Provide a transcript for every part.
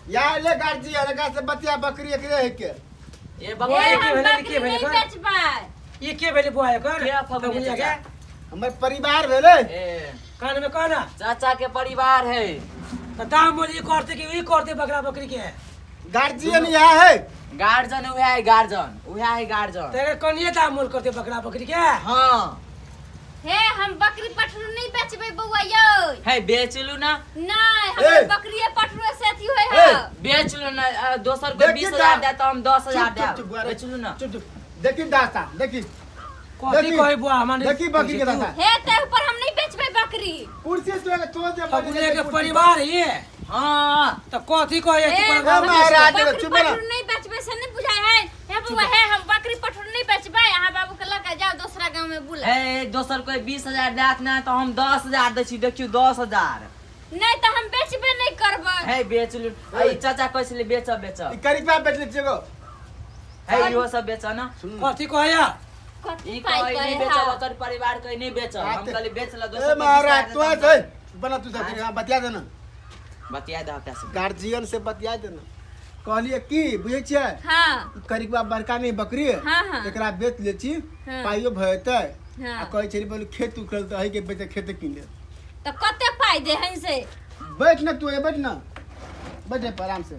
या ले गार्जियन एकरा से बतिया बकरी एकरे है के। ए हे बकरी हम भेलै, बकरी के भेलै नहीं एकर? बेचबै। ई के भेलै बुआ एकर? के फगुनिया फगुनिया चाचा? के? हमर परिवार भेलै। ए कान में कहना। चाचा के परिवार है। तऽ दाम बोल ई करते कि ई करते बकरा बकरी के? गार्जियन इएह है। गार्जन उहे है, गार्जन उहे है गार्जन। तऽ एकर कनिये दाम मोल करते बकरा बकरी के? हाँ। हे हम बकरी पठरू नहीं बेचबै बौआ यौ। है बेचलू ना। नहीं, ए। हमर बकरिए पठरू से अथी होय ए। है। बेचलू ना, दोसर कोई देखी 20,000 दा- दे तो हम 10,000 चुप, चुप, चुप, देब। बुआ रे। बेचलू ना। चुप चुप, देखी दास्ता देखी। कथी देखी। कहै बुआ हमरा नहि देखी बकरी के दास्ता। हे ते ऊपर हम नहीं बेचबै बकरी। कुर्सी से तो जे फगुनिया के परिवार ये। हाँ। तऽ कथी कहै हे, तू? ए, परिवार महाराज, बकरी चुप रह। पठरू नहीं बेचबै से नहीं बुझाय है। हे बौआ, हे हम बकरी पठरू नहीं बेचबै, अहाँ बाबू के लऽ के जाओ दोसरा गांव में बुला। हे दोसर कोई 20,000 देत ना तो हम 10,000 दै छी। देखियौ 10,000। नहीं तऽ हम बेचबे नहीं करबै। हे बेचलू। ऐ चाचा कहै छलै बेचब बेचब। ई करीबा बेच ले छियै गो। हे इहो सब बेच ना। सुन। कथी कहैया? कथी ई पाइ कहै कहै नहीं बेचब, है? ओकर परिवार कहै नहीं बेचब। हम आते- कहली बेच ल ए दोसर कोई महाराज, 20,000 तो देत हम छै बना तू सब हां बतिया देना। बतिया दे हमरा से। गार्जियन से बतिया देना। कहलिए की बुझै छियै? हाँ। ई करीबा बड़का नहीं बकरी है। हाँ, हाँ। एकरा बेच ले छी। हाँ। पाइयो भयतै। हाँ। आ कहै छली बोलू खेत उखड़ल तऽ के बेच खेत कीन ले। तऽ कते पाइ दे हन से? बैठ ना तू, ए बैठ ना, बैठ पर आराम से।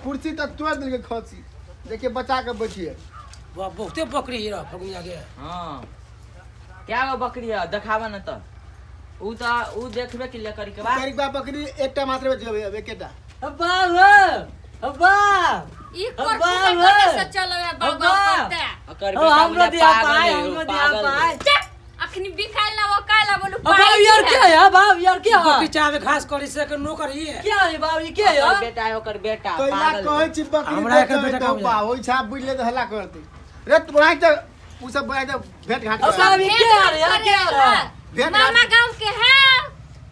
कुर्सी तऽ तोड़ देलकै खसी, देखिए बचा के बैठिए। बुआ बहुते बकरी ही रह फगुनिया के। हाँ क्या गो बकरी है देखाबऽ न तऽ उ तऽ उ देखबे के लिए करी के बाद। करीबा बकरी एकटा मात्र बेचबै अब एकेटा। अब्बा हो, अब्बा। ई अब्बा, कोर अब्बा। से चलो है बाबा अब्बा। करते। ओकर ओ, बेटा हमरो बुझाय दिया पागल पाय, है, उ हमरो दिया पागल है। पाय। चुप, अखनी बिकायल ना वो काला बोलू अब्बा, पाइ यार है। क्या है बाप, यार क्या है? बकरी चाहे घास करी से के नौकर ही है। क्या है बाप, ये क्या है? ओकर बेटा है, ओकर बेटा कैला पागल है। कहै छी बकरी हमरा एकर बेचबै बेटा तऽ कहाँ बा होइ छै बुझि ले तऽ हल्ला करतै रे तू बनाइ तऽ उ सब बनाइ तऽ भेंट घाट अब्बा, करतै। अभी क्या है यार, क्या है? भेंट मामा घाट गांव के है।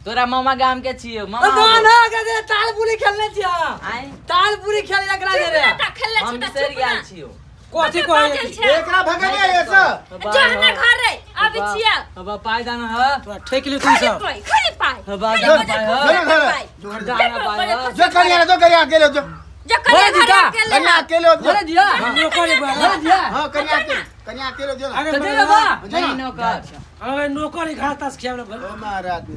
तोरा मामा गाम के छियो मामा। अब्बा ना के दे ताल पूरी खेलने छियो। आँय? ताल पूरी खेले एकरा दे रे। चुप ना, खेलने हम छी तऽ बिसरि चुप गेल ना। छियो। कथी कते कहै? बाजल छै? एकरा भगेबै एसँ। जो ना घर रे अभी छिया। अब्बा पाय दाना है। तोरा ठेक ली तू खाली सब। पाइ, खाली पाइ। अब्बा खाली दाना बजल पाय जो है। ना घर जो घर दाना पाय है। जो करिया जो करिया अकेले जो। जो करिया बोले घर दीदा, अकेले कन्या है। अकेले जो। बोले दिया। हम नौकर ही बुआ। बोले दिया। हां कन्या अकेले, कन्या अकेले जो ना। अरे तो दे रे बा। जो नहीं ना। नौकर। अरे नौकर ही घास तास खियाबे ओ महाराज ने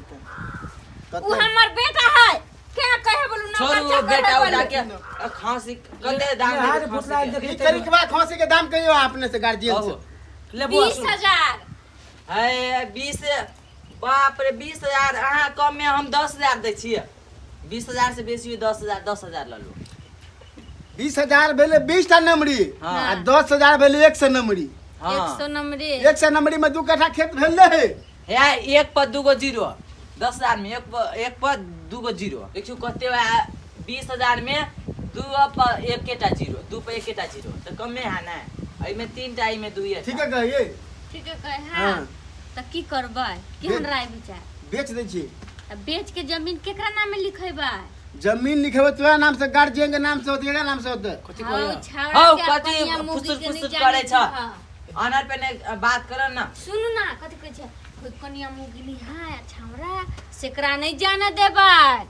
तऽ उ हमर बेटा है। क्या कहे बोलू ना छोड़ू बच्चा बेटा कहे उठा बोलू। के खांसी कते दाम हाथ देबै भुतला खांसी के? देखी ई करीबा खसी के दाम कहियो अपने से गार्जियन कहू। से। ले बुआ बीस सुन। हजार। है 20, बाप रे 20,000। अहाँ कम में हम 10,000 दै छियै। 20,000 से बेसी 10,000, 10,000 लऽ लू। 20,000 भेलै 20 टा नमरी। हाँ। आ 10,000 भेलै 100 नमरी। हाँ। 100 नंबरे। 100 नमरी में 2 कट्ठा खेत भेल है। हे एक पर 2 गो जीरो, 10,000 में एक पर 2 गो जीरो। देखियौ कते 20,000 में 2 पर एकेटा जीरो, 2 पर एकेटा जीरो तऽ कमे है ने। एहिमे 3 टा, एहिमे 2। ठीक है कहिए। ठीक है कहे। हाँ। हाँ। तऽ की करबै, केहन राय विचार? बेच दै छी। आ बेच के जमीन केकरा नाम में लिखेबै? जमीन लिखेबै तोरा नाम से, गार्जियन के नाम से होतै, केकरा नाम से होतै? कथी हौ कहैया? छावड़ा हौ, के कथी कनिया मौगी फुसुर के नहि फुसुर जानै करै छ? छी। अनर पे ने बात कर ना। सुनू ना, कथी कहै छै, कोई कनिया मौगी नहीं है छावड़ा सेकरा नहीं जाने देबै।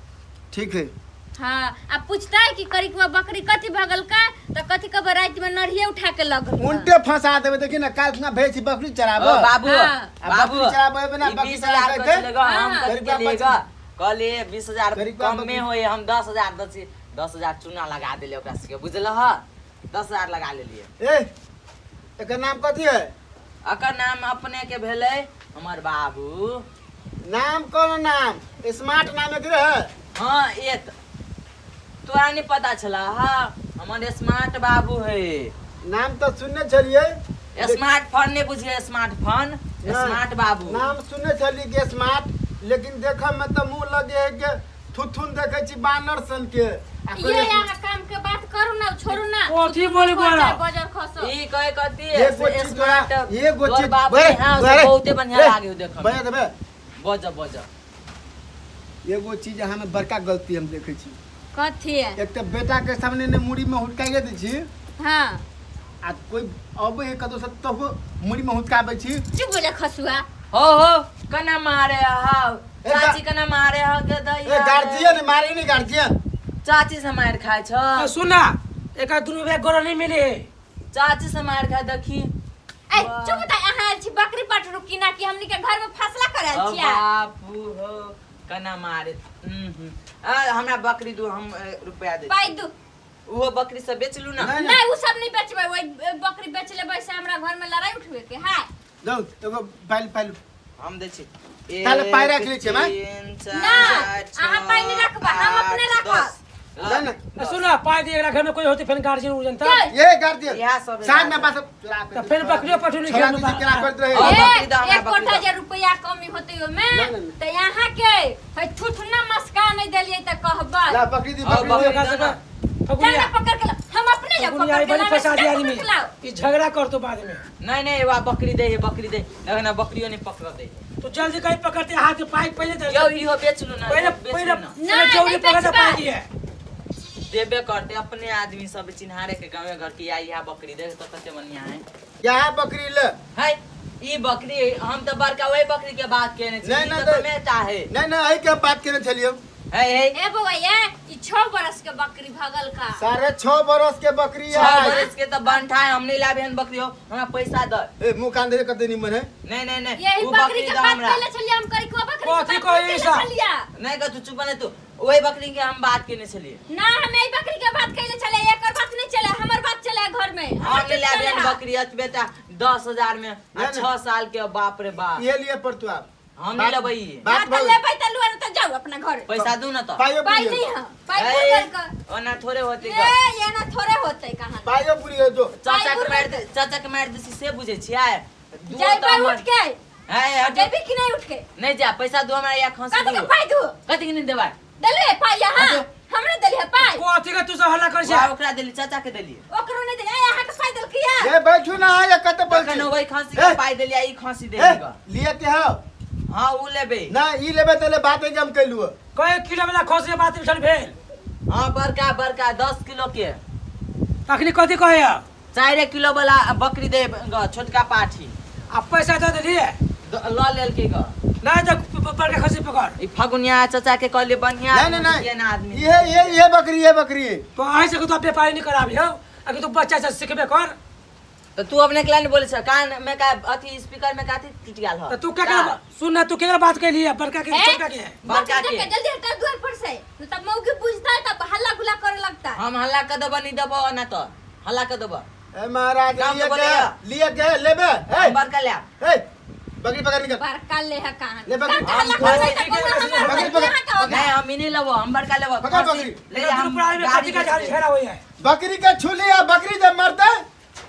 ठीक है। हाँ, आ पूछता है कि करिकवा बकरी कथी भगल का तऽ कथी कहबै, राति में नढ़िए उठा के लगल। उल्टे फंसा देबै। देखी ना काल्हि खुना भेज छी बकरी चराबऽ। ओ बाबू। हाँ। आ बाबू, बकरी चराबै बिना ई बकरी 20,000 चराबै कहै छलै ग, हम हाँ। कथी करीबा केलियै ग? कहलियै 20,000 करीबा कम में बकरी- होय, हम 10,000 दै छी। 10,000 चूना लगा देलियै ओकरा सबके, बुझलह? 10,000 लगा लेलियै। ए एकर नाम कथी है? एकर नाम अपने के भेलै हमर बाबू। नाम कोन नाम? स्मार्ट नाम एकरे है। हाँ, एक तोरा नहीं पता छला? हाँ, हमर स्मार्ट बाबू है। नाम तऽ सुनने छलियै। स्मार्टफोन नहीं बुझिए, स्मार्टफोन, स्मार्ट बाबू। नाम सुनने छलियै कि स्मार्ट, लेकिन देखऽ में तऽ मुँह लगे है के थुथुन देखै छी बानर सन के आ ये कोई अहाँ काम के बात करू ना, छोड़ू ना। कथी बोली बोला? बजर खसो। ई कहे कथी? एगो चीज तोरा स्मार्ट एगो तोर चीज बाबू बे, हाँ, से बे, बहुते बढ़िया बे, लागे हो देखऽ में। बजा देबे। बज बज। एगो चीज अहाँ में बड़का गलती हम देखै छी। कथी है? एक तऽ बेटा के सामने ने मुड़ी में हुटकाइए दै छी। हाँ। आ कोई अबै है कतौ से तबो मुड़ी में हुटकाबै छी। चुप हो जा खसुआ। हो हो, कना मारे हो? ए, चाची कना मारे हो के ए दैया? गार्जियन मारे नहीं गार्जियन। चाची से मार खाय छ। आ, सुन ना, एका दुनू भाई गोरा नहीं मिले। चाची से मार खाय देखी। ए चुप त अहाँ आयल छी बकरी पटरू किना कि हमनी के घर में फसला करल ओ छियै। बापू हो कना मारे। हम्म। आ, हमरा बकरी दू, हम रुपया दे। पाइ दू। वो बकरी सब बेच लू ना। नहीं, नहीं उ सब नहीं बेचबै, ओइ बकरी बेच लेबै से हमरा घर में लड़ाई उठबे के है। दौ एगो पाइल पाइल हम दै छी। ताले पाइ राखि लै छियै, माय। तीन, चार, ना, अहाँ पाइ नहि राखबै, हम अपने आठ, राखब। दस। ना, ना। आ, सुन ना, पाइ दे, एकरा घर में कोई होते फेन गार्जियन उर्जन तब। चल। ये गार्जियन इएह सब साँझ में पास चुरा के तऽ फेर बकरियो पठौली छोड़ा खेलू दीजिए, केना करैत रहे। और ए, बकरी दऽ हमरा, एक बकरी कोठा दऽ। जे रुपया कमी होतै ओमे ना, ना, ना। तऽ यहाँ के है थुथुना मस्का नहीं देलियै तऽ कहबै। ला बकरी दी, और बकरी दी। बकरी दऽ ना। चल फगुनिया ना पकड़ के लाओ, हम अपने जाओ फगुनिया पकड़ ई के बड़ी लाओ, फसादी चल आदमी पकड़ के लाओ। ई झगड़ा करतो बाद में। नहीं नहीं, वा बकरी दे, बकरी दे, देखना ना बकरियो नहीं पकड़ दे। तो जल्दी कहीं पकड़ते हाथ में पाइप पहले दे। यो इहो बेच लू ना, पहले बेच पहले लू ना। ना, पहले जौरी नहीं पकड़ बेचबै। पाई दिए। देबे करते अपने आदमी सब चिन्हारे के गाँवे घर के या यहाँ बकरी देख तो कते बढ़िया है। यहाँ बकरी ले। है ई बकरी हम तो बड़का वही बकरी के बात केने छी। नहीं, ई नहीं, तो नहीं। मेटा है। नहीं नहीं, एहि के हम बात केने छलियौ। है है ए बौआ ये ई 6 बरस के बकरी भगल का। 6.5 बरस के बकरी 6 है। बरस के तो बनठा है, हम नहीं लाबे हन बकरी हो, हमरा पैसा द। ए मुंह कान दे कते निमन है। नहीं नहीं नहीं, यही उ बकरी के दऽ बात हमरा। कैले छलियै हम, करी को बकरी के कथी बात कहै कैले ईसा? छलियै? नहीं कह तू चुप बने तू, वही बकरी के हम बात केने छलियै। ना हम एहि बकरी के बात कैले छलियै, एकर बात नहीं चले, हमर बात चले घर में। हम हमर नहीं लाबे हन चले हा। बकरी अच बेटा 10,000 में आ नहीं, नहीं। 6 साल के, बाप रे बाप। ये लिए पर तू आप। हम नहीं लेबै ई। बात ना तऽ भऽ गेल। लेबै तऽ लुआ, नहि तऽ जाउ अपना घर। पैसा दू ना तो। पाइयो पाइ पूरी नहीं गेल। है, पाइ ए, पूर कर ओना थोड़े होते ए ग। एना थोड़े होतै कहाँ। पाइयो पूरी गेल जो। चाचा पाइ के पूर मारि दे, चाचा के मारि दे से बुझै छियै। दू तऽ जइबै हमर- उठ के। है, हट। जइबै कि नहीं उठ के? नहीं जा, पैसा दू हमरा या खसी कथी के दू। पाइ दू? कथी के नहीं देबै? देलियै पाइ यहाँ? हटो। हमरे देलियै पाइ। कथी के तू सब हल्ला करै वाह, छै? ओकरा देली, चाचा के देली। ओकरो नहीं देलियै, ए, अहाँके पाइ देलकै ए बैठू ना, ये कते बोल तखन छी। वही खसी ए। के पाइ देलियै, ई खसी ए देली ग। लिए के हौ। हाँ उ लेबै। ना ई लेबै त ले बात है जे हम कैलु। कए किलो वाला खसी के बात उठल भेल? हाँ बड़का बड़का 10 किलो के। अखनी कथी कहैया? 4 किलो वाला बकरी दे ग, छोटका पाठी। आ पैसा दऽ देलियै? ल लेलकै ग। नहीं तऽ बड़का खसी पकड़। ई फगुनिया चाचा के कहलियै बढ़िया नहीं नहीं नहीं, ये ना आदमी। ये ये ये बकरी, ये बकरी। तो अहीं से तो व्यापारी नहीं कराबी हौ, अगर तू बच्चा से सिखबे कर। तो तू अपने के लाइन बोले छ, कान में का अथी स्पीकर में काथी टूट गेल ह। तो तू केकरा सुन ना, तू केकरा बात कैलियै, बड़का के ए? छोटका के? बड़का बकरी के। देख के जल्दी हटा द्वार पर से, नहीं तब मौगी बुझता है तब हल्ला गुल्ला करे लगता है। हम हल्ला कर देबो, नहीं देबो ना तो हल्ला कर देबो। ए महाराज, नाम लिए तो के बोलिए। लिए के लेबे। ए हम बड़का ले आ। ए बकरी पकड़ निकल। बड़का ले है कहाँ? ले बकरी। कहाँ हल्ला हम करबै तऽ बकरी कोनो हमर बकरी पकड़। यहाँ का होगा? नहीं हम ई नहीं लेबो, हम बड़का लेबो। पकड़ खसी बकरी। ले जा, हम दुनू प्राणी में गाड़ी कथी का बेच देबै। झगड़ा होइया है? बकरी के छुली आ बकरी जब मरते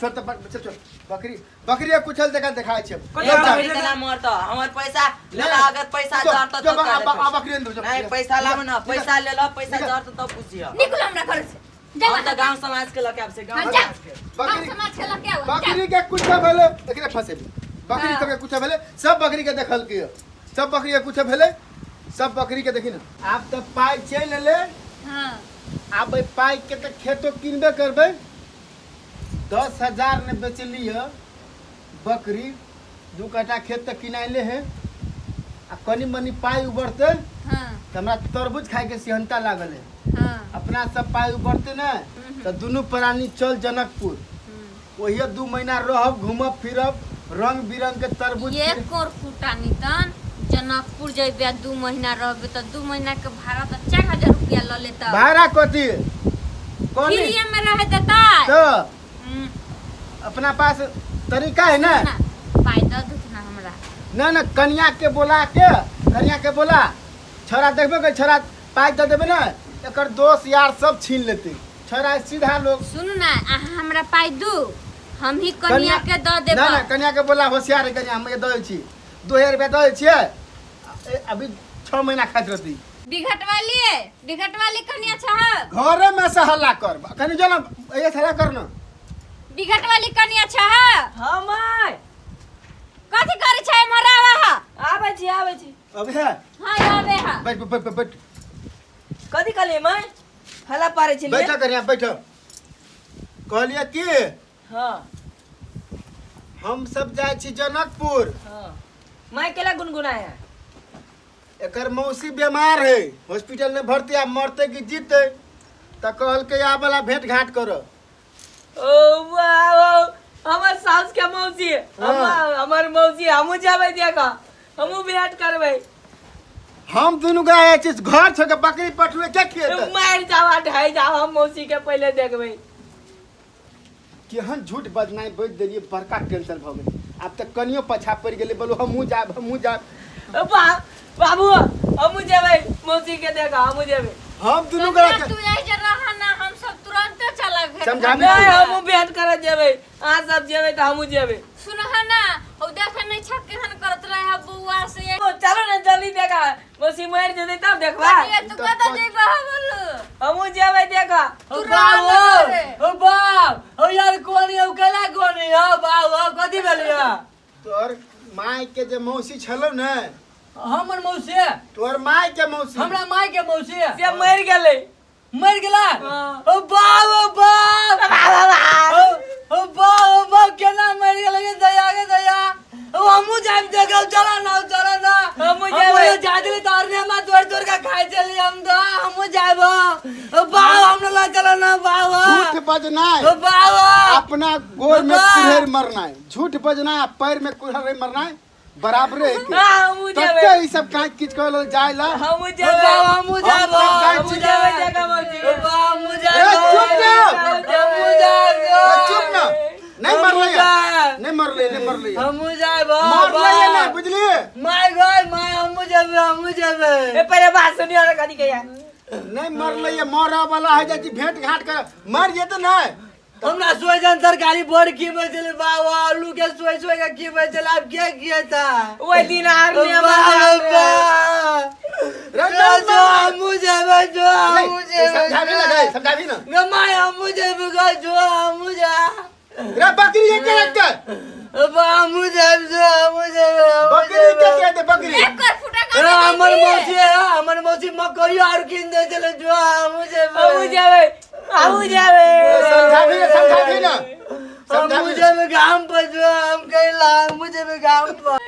छोड़ तो चल चल बकरी बकरी के कुछल देखा देखाय छै। कथी ले जा। बकरी केना मरत? हमर पैसा ले ले। ला, अगर पैसा जो, जरत जो, तो आ बकरी अंदर जो। नहीं पैसा लाबो ना, निकल। पैसा ले लो, पैसा निकल। जरत तब बुझियो। निकलो हमरा घर से। जाओ हम तऽ गांव समाज के लके आब से गांव हाँ, जा। समाज के। गाँव बकरी समाज के लके आउ, जा। बकरी के कुछ भेले एकरे फसेबी। बकरी हाँ। सबके कुछ भेले, सब बकरी के देखल के, सब बकरी के कुछ भेले, सब बकरी के देखी ना। आब तऽ पाइ चलि एलै। हाँ। आब एहि पाइ के तऽ खेतो किनबे करबै। 10,000 ने बेचली है बकरी, 2 कट्ठा खेत तऽ किनाइले है। आ कनी मनी पाइ उबरतै हाँ। तऽ हमरा तरबूज खाइके सेहनता लागल है। हाँ। अपना सब पाइ उबरतै ने तऽ दुनू प्राणी चल जनकपुर, ओहिए 2 महीना रहब, घूमब फिरब, रंग बिरंग के तरबूज। ये कोर कुटा नितन जनकपुर जइबे 2 महीना रहबे तऽ 2 महीना के भाड़ा तऽ 4000 रुपया ल लेता। भाड़ा कथी कौन फ्रीए में रहे देता। तो अपना पास तरीका है ना। ना पाइ दऽ देत ना हमरा। ना ना, कनिया के बोला के, कनिया के बोला छोरा देखबे के छोरा पाइ दऽ देबे ना, एकर दोस्त यार सब छीन लेते छोरा सीधा लोग। सुनू ना, अहाँ हमरा पाइ दू, हम ही कनिया के दऽ ना देब। ना, कनिया के बोला होशियार है कनिया, हम ये दऽ दै छी 2000 रुपया दऽ दै छियै, अभी 6 महीना खाइत रहती। बिघट वाली है, बिघट वाली कनिया छह। घरे में से हल्ला कर, कनि जो ना ये हल्ला कर ना। बिघट वाली कनिया छह। हाँ my. कथी करै छै मरावा हा? आबै छी, आबै छी। अभी है। हां आबे हा। बैठ बैठ बैठ बैठ। कथी कहलियै my? हल्ला पारै छलियै? बैठ कनिया बैठ। कहलियै की हाँ। हम सब जाइ छी जनकपुर। हाँ my केला गुनगुनाय है? एकर मौसी बीमार है, हॉस्पिटल में भर्ती, आ मरते कि जीते। तऽ कहलकै आबला भेंट घाट कर। ओ वाह, हमर सास के मौसी। हाँ। हमर मौसी, हमहूँ जेबै देखऽ, हमहूँ भेंट करबै। हम दुनू गाय छी घर छोड़ के बकरी पठुए के खिएतै? मारि जाओ आ ढाई जाओ, हम मौसी के पहिले देखबै। केहन झूठ बजनाइ बजि देलियै, बड़का टेंशन भऽ गेलै। आब तऽ कनियो पछा पड़ि गेलै। बोलू, हमहूँ जायब, हमहूँ जायब। ओ बाबू, हमहूँ जेबै मौसी के देखऽ, हमहूँ जेबै। हम दुनू कनिया, गोरा तू यही जे रह ना, हम सब तुरंते चलब भेंट समझाबी घाट। नहीं, हमहूँ भेंट करऽ जेबै। अहाँ सब जेबै तऽ हमहूँ जेबै। सुनह ना, ओ देखे नहीं छ केहन करत रहे है बौआ से। ओ, चलो ने जल्दी देखा, मौसी मरि जेतै तब देखबा। कनिया, तू कतऽ जेबह बोलू? हमहूँ जेबै देखा। तू रह ना घरे। ओ बाप, ओ यार, कोन यौ केला कोन यौ बाप, ओ कथी भेल यौ? तोहर माय के जे मौसी छलौ ने। हमर मौसी? तोहर माय के मौसी। हमरा माय के मौसी? से मरि गेलै। मर गेला? हाँ। ओ बाप, ओ बाप, ओ ओ बाप, ओ बाप, केना मर गेल गे दया, गे दया! ओ हमहूँ जायब देखब। चला ना, चला ना। हमहूँ जेबै। जा दिली तो और हमरा तोड़ तोड़ के खाइ चली हम तो। हमहूँ जायब। ओ बाप, हम ना चला ना बाप। झूठ बजनाइ ओ बाप, अपना गोर में बाबा। कुल्हड़ मरनाइ, झूठ बजनाइ आ पैर में कुल्हड़ मरनाइ बराबरे है के। हाँ, हमहूँ जेबै। तते ई सब काज किछ कहल जाय ला। हमहूँ ओ जेबै। बाप, हमहूँ जायब। हम सब जाइ हमहूँ छी। जेबै देखऽ मौसी ओ के। बाप, हमहूँ ए, जायब। चुप ना। हमहूँ जायब। ए, चुप ना, नहीं मरलै है। जायब। नहीं मरलै, नहीं मरलै है। हमहूँ जायब। मरलै है नहीं, बुझलिए? माय गय my, हमहूँ जेबै, हमहूँ जेबै। ए, पहिले बात सुनियो ने कथी कहिया। नहीं मरलै है, मरऽ वाला है जाइ छी भेंट घाट कर, मर जेतै नहीं। हमरा सोजन तरकारी बड़ खिबै छलै बाबा, आलू के सोइ सोइ के खिबै छलै, आब के खिएता? ओहि दिन आर ओ ने बाबा, रे, जो जो हमहूँ जेबै, जो हमहूँ नहीं, समझाबी ना जेबै। गई, समझाबी ना। गे my, हमहूँ जेबै गे, जो हमहूँ जा। रे बकरी के के रखते? बा, हमहूँ जायब, जो हमहूँ जेबै, हमहूँ बकरी के जेबै। के दे बकरी? एक कर फुटा ए, हमर मौसी है, हमर मौसी मकई आर कीन दै छलै, जो हमहूँ जेबै। हमहूँ जेबै, हमहूँ जेबै। समझाबी ना, समझाबी ना, हमहूँ समझाबी ना। जेबै गाम पर, जो हम कैला हमहूँ जेबै गाम पर।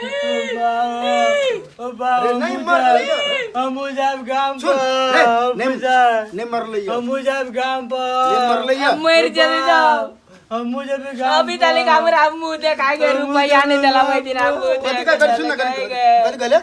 ओ बा, अरे नहीं मरलै है। हमहूँ जायब गाम सुन, पर। रे, हमहूँ नहीं जायब। नहीं मरलै है। हमहूँ जायब गाम पर। नहीं मरलै है। मरि जेबै तब। हमहूँ जेबै गाम अभी तलिक हमरा मुँह देखाके रुपैआ नहि देला ओहि दिन, मुँह कथी कह सुन ना, कथी कथी कहले?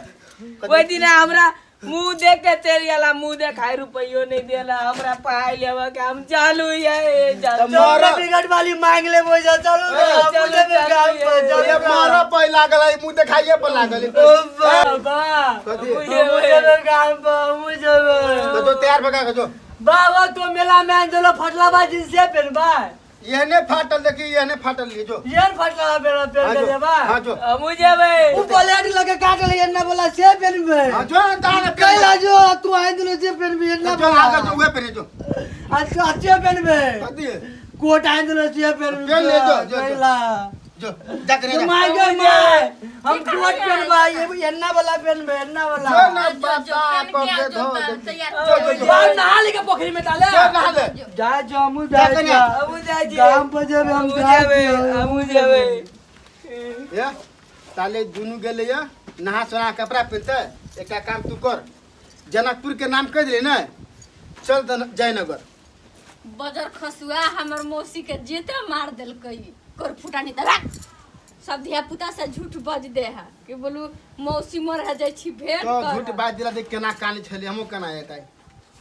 ओहि दिन हमरा मुँह देख के चलि गेला, मुँह देखाय रुपैयो नहि देला हमरा। पाइ लेबऽ के हम चालू ये तऽ मरऽ। टिकट वाली मांग ले पैसा, चलू ना, हमहूँ चलू, जेबै चलू, गाम पर। चलू। ये चलू ना। मरऽ पे लागल है, मुँह देखाइए पर लागल है। ओ बाबा, कथी? हमहूँ जेबै गाम पर, हमहूँ जेबै। तो जो तैयार भगा के जो। बाबा, तो मेला में आन चलो, फटला बा जींस से पहनबा। एहने फाटल देखी, एहने फाटल लिए जो। ये फटला पहन पहन हाँ के जो, जेबा। हाँ जो। हमहूँ जेबै। उ पलेट लगे काटल एन्ना बोला से पहनबे। हाँ जो ना कैला जो तू आइन दिलो से पहनबे एन्ना जो बोला। आगे जो उहे पहने जो। अच्छा, अच्छे पहनबे। कथी है? कोट आइन दिलो से पहनबे। पहन ले, जो, जो, जो। कैला जो जा करे तो जा। My गय my, हम कोट पहनबा, ये एन्ना वाला पहनबे, एन्ना वाला। जो ना जो, जो, बता पहन के कर आ, दे जो धो त- दे। तैयार जो, जो, जो। बाल नहा ले के पोखरी में ताले जो नहा ले। जा जो हमहूँ जा जाय कनिया। छियै। हमहूँ जाइ छियै। गाम पर जेबै हम। हमहूँ जाइ जेबै, छियै। हमहूँ जेबै। ये ताले दुनू गेलै ये नहा सोना कपड़ा पहिनते। एकटा काम तू कर, जनकपुर के नाम कह दिली ने, चल जयनगर। बजर खसुआ हमर मौसी के जेते मार देलकै कर फुटानी दबा। सब धिया पुता से झूठ बज दे है कि बोलू मौसी मर है जाइ छी भेंट तो कर। झूठ बात दिला देख केना कानी छली, हमहूँ केना एतै।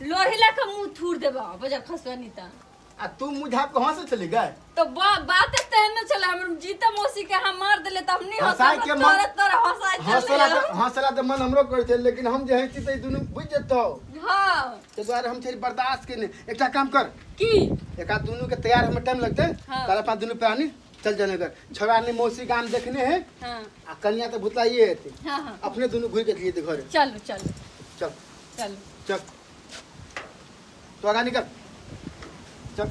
लोढ़ी ला के मुंह थूर देबा बजर खसुआ नी त। आ तू मुँह झाँप के हंसै छली गै? तो बात तेहन न छलै, हमर जीता मौसी के हम मार देले त हम नहीं हँसाय हंसब के मन- तोरे तोरे हंसाय हंसला छलै। तऽ हंसला तऽ मन हमरो करै छै, लेकिन हम जे हंसी तऽ ई दुनू बुझि जेतौ। हाँ। ताहि दुआरे हम छै बर्दाश्त के नहि। एकटा काम कर। की? एक दुनू के तैयार होमे टाइम लगतै। हाँ। कल अपना दुनू प्राणी चल जयनगर, छोड़ा ने मौसी गाम देखने है। हाँ। आ कनिया तऽ भुतलाइए हेतै। हाँ हाँ। अपने दुनू घुरि के लिए घरे। चलू चलू। चल। चलू। चल, तो आगा निकल, चल।